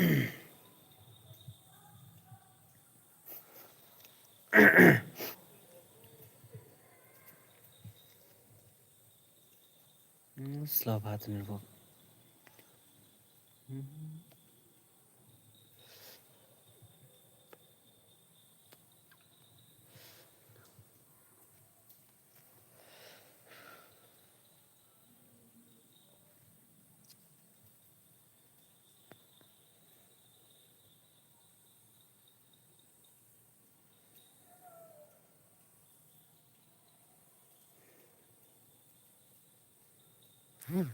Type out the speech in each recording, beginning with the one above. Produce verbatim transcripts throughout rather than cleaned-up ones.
Hmm, slow bha te network. Hmm. Hmm.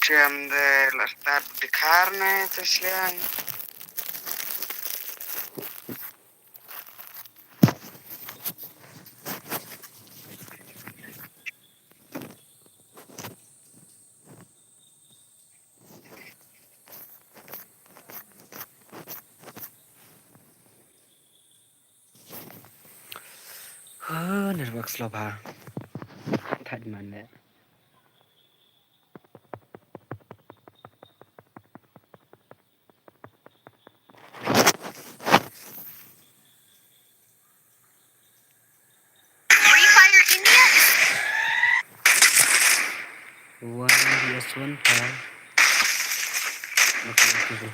Jam de la start dkhar ne te siang. Huh, network slow bha. Thait man le. Free Fire India is One V S one pa. Okay, okay, okay.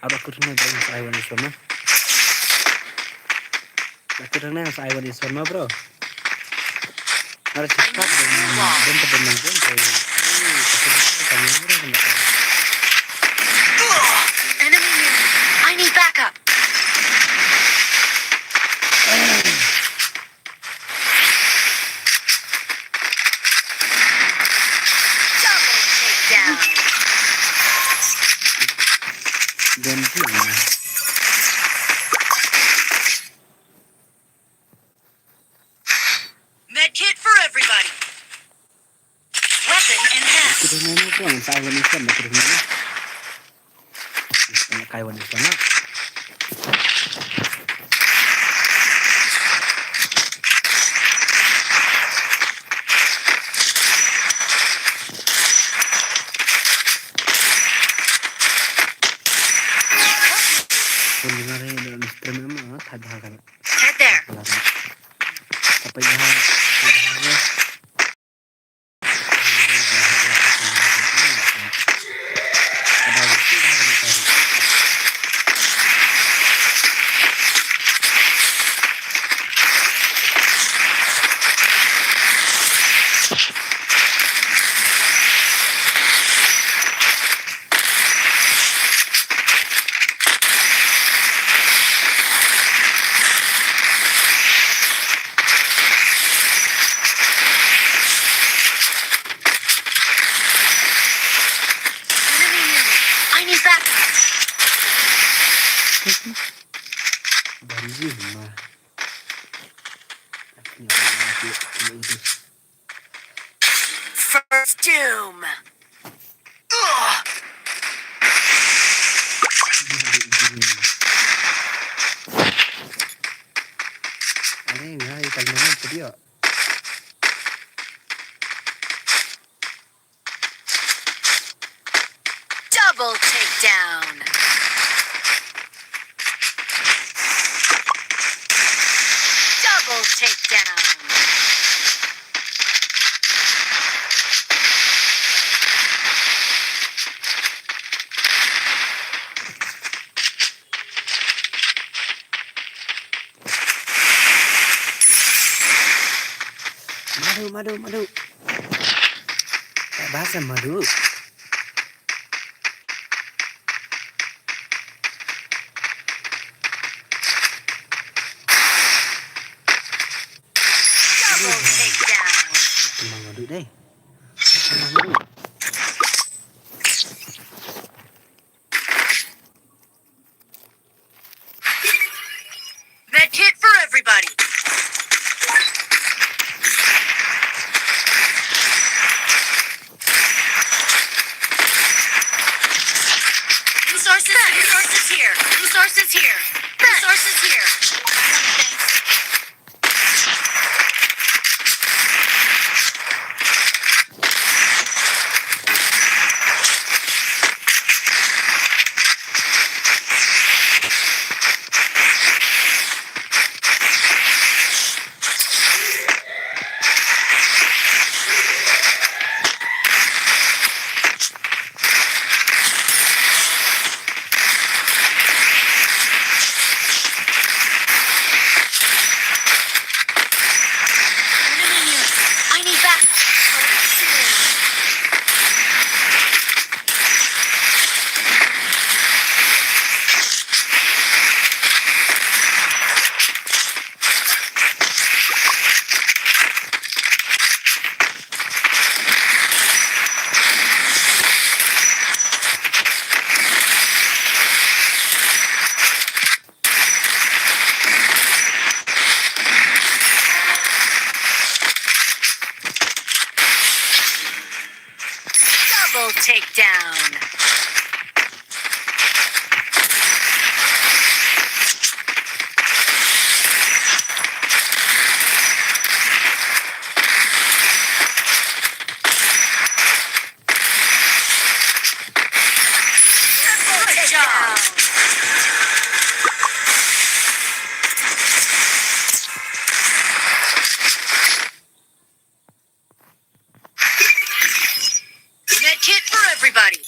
Aba kut na bro, sa I one S one na. Aba kut na sa I one S one na bro. Mara chika bom bom bom bom. Enemy near. I need backup. Double takedown. Medkit for everybody. Weapon enhanced. Kita mana tu? Yang saya ni kan dah terus mana? Nak kai wan sana. Pun dengar ni dalam stream memang ah, tak ada kan. Head there. Apa ya? Enemy near me. I need backup. Banjir mah. First Doom. Ugh. Ani ngai tang nang sedia. Double takedown. Double takedown. Madu, madu, madu. Ba sa madu. Double takedown. Madu deh. Med kit for everybody. Resources, resources here. Resources here. Resources here. Double takedown. Med kit for everybody.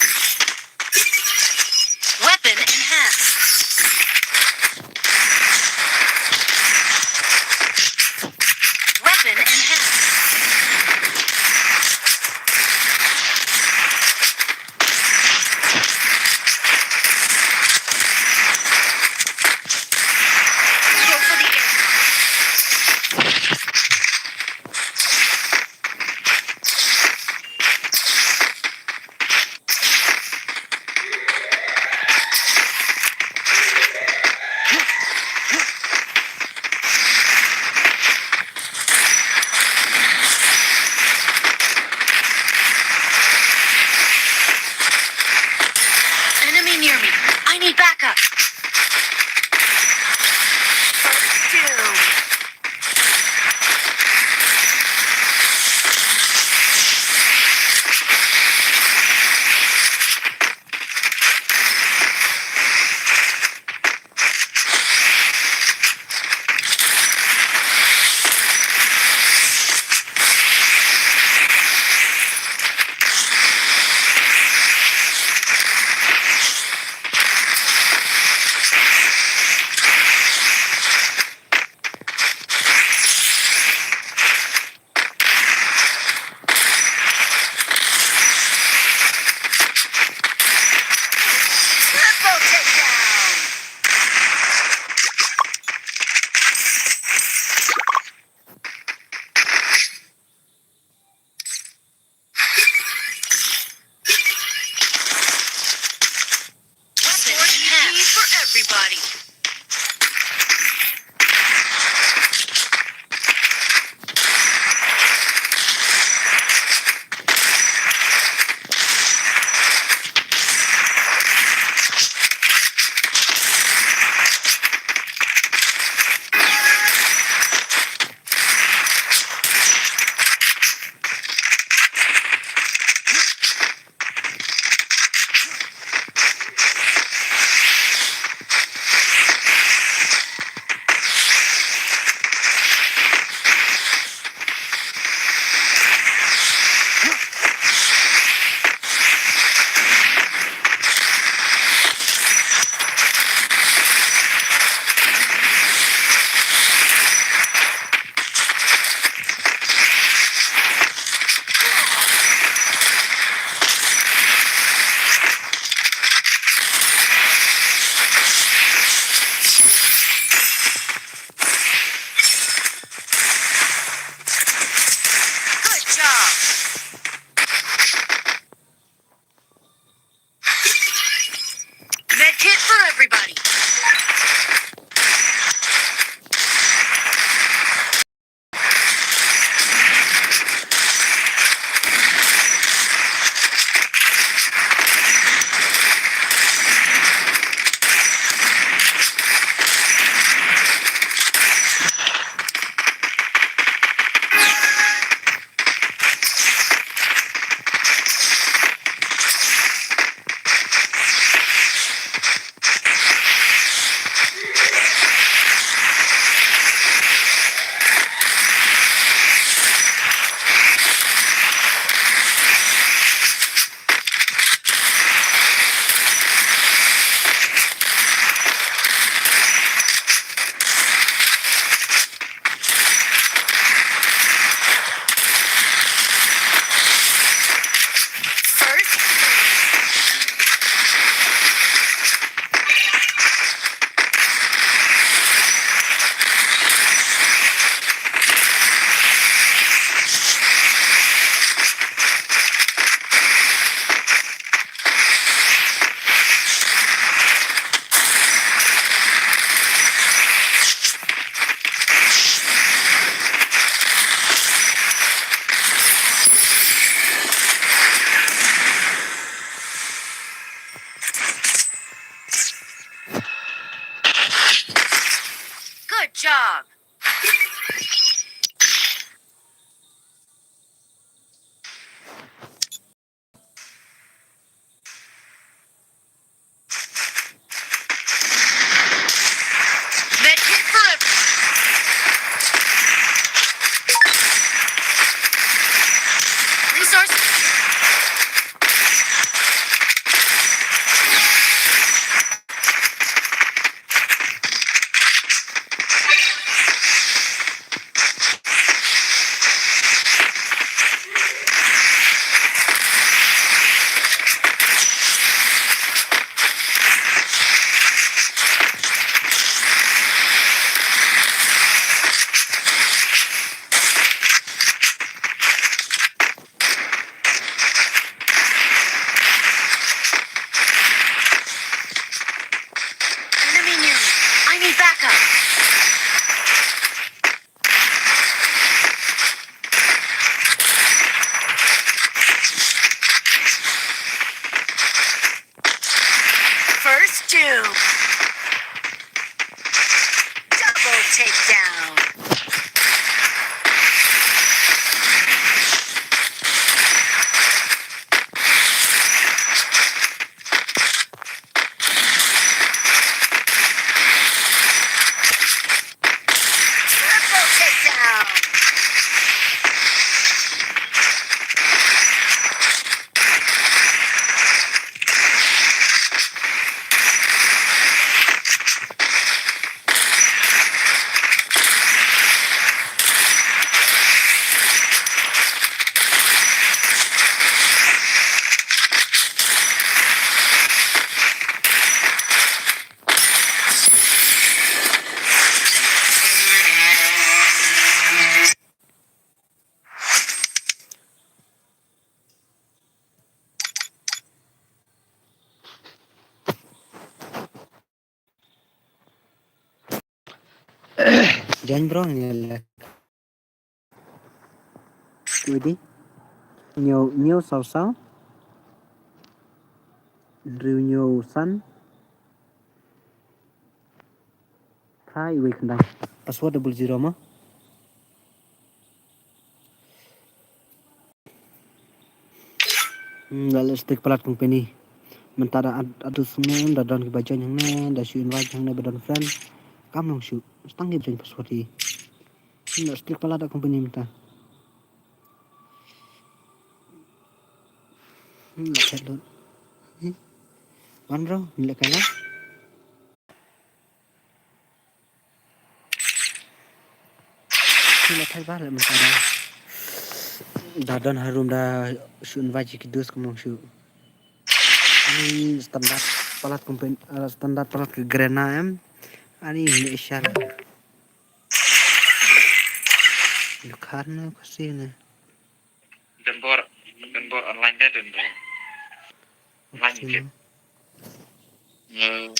First two. Double takedown. Triple takedown. Jan bro, ni le. Widi. Nyo, nyo, saw, saw. Riw, nyo, san. Try wei khyndai. Password double zero ma. Hmm, da lipstick palat company. Mynta da ad-, adu sngi da don ki ba join hangne, da shu invite hangne ba don friend. Kam long shu. Stang ki ba join password hi. Hmm, lipstick palat da company mynta. Hmm, la chat lut. Hmm. Wan bro, ni le kala. Shu la thait ba le mynta da. Da don harum da shu invite ki dus kumno shu. Ani standard palat kumpen, eh, standard palat ke grena em. Ani ni ishar. Ni khar na kasi na. Dembor, dembor online ka dembor. Online kasi ke. Na. Hmm.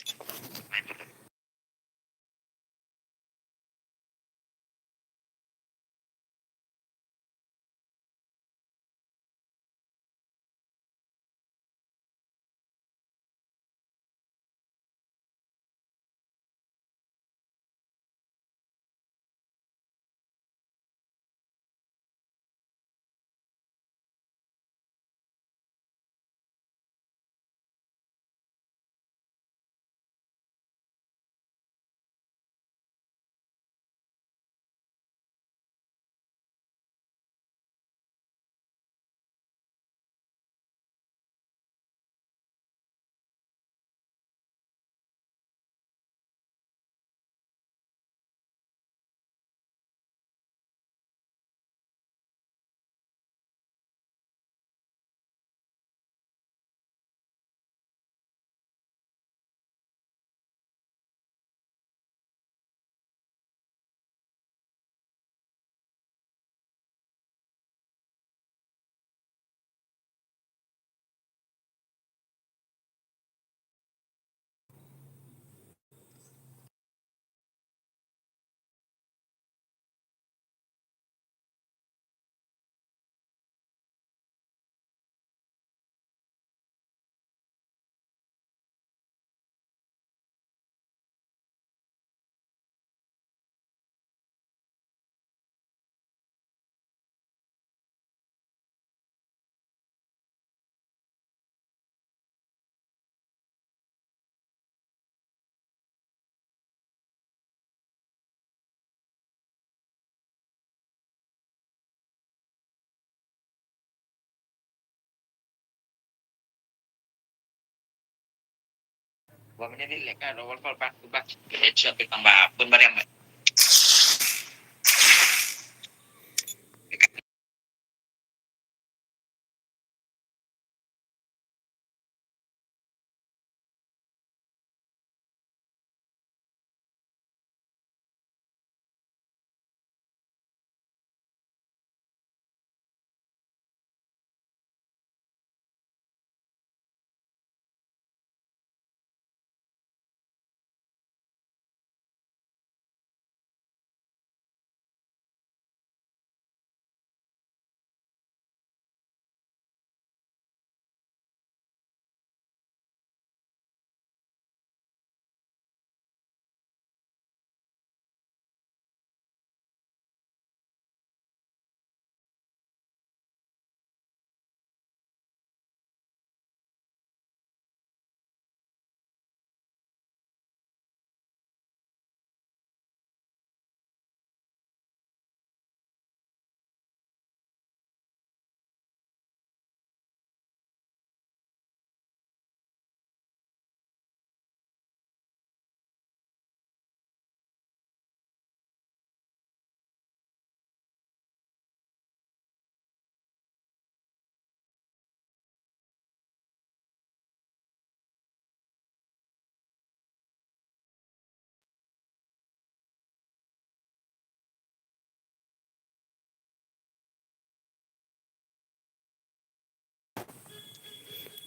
Wa mene di leka ro wal kol bak bak headshot pe tamba pun mariam.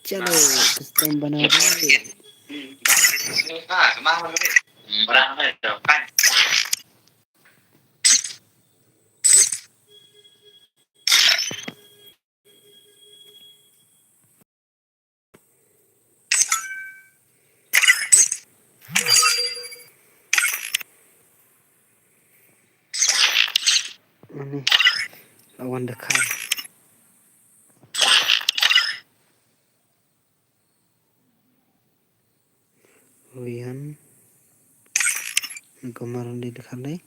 Chalo, custom bana de. Ani, lawan dekat. Wian. Gomar di dekat deh.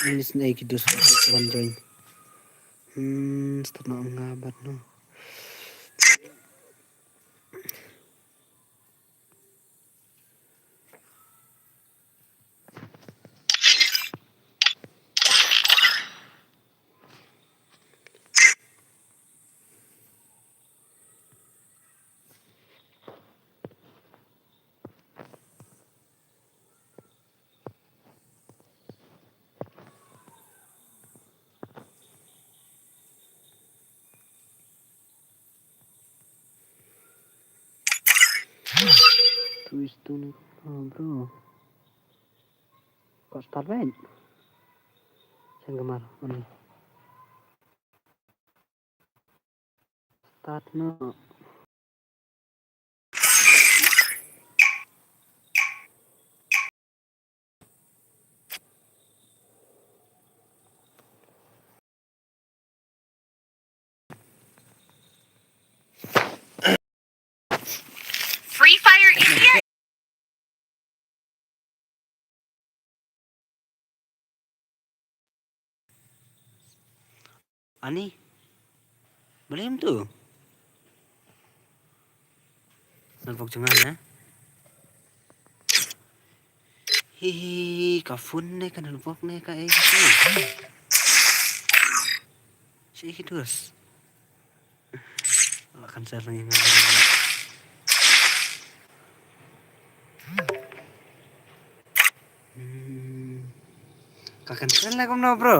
Ini sini ki dus wan join. Hmm, start no nga bat no. Twist tu ni, oh, bro. Kok start, wait. Sen kamar, mana? Start no. Free Fire India. Ani, balei em tu? Network jong nga, eh? Hi, hi, ka phone ne, ka network ne, ka eh, ka phone. Shi hi terus. Lah cancel lagi nga. Hmm. Ka cancel lah kumno, bro?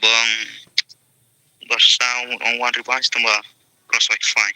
Bang ba sa ong wan revise tang ba cross wifi.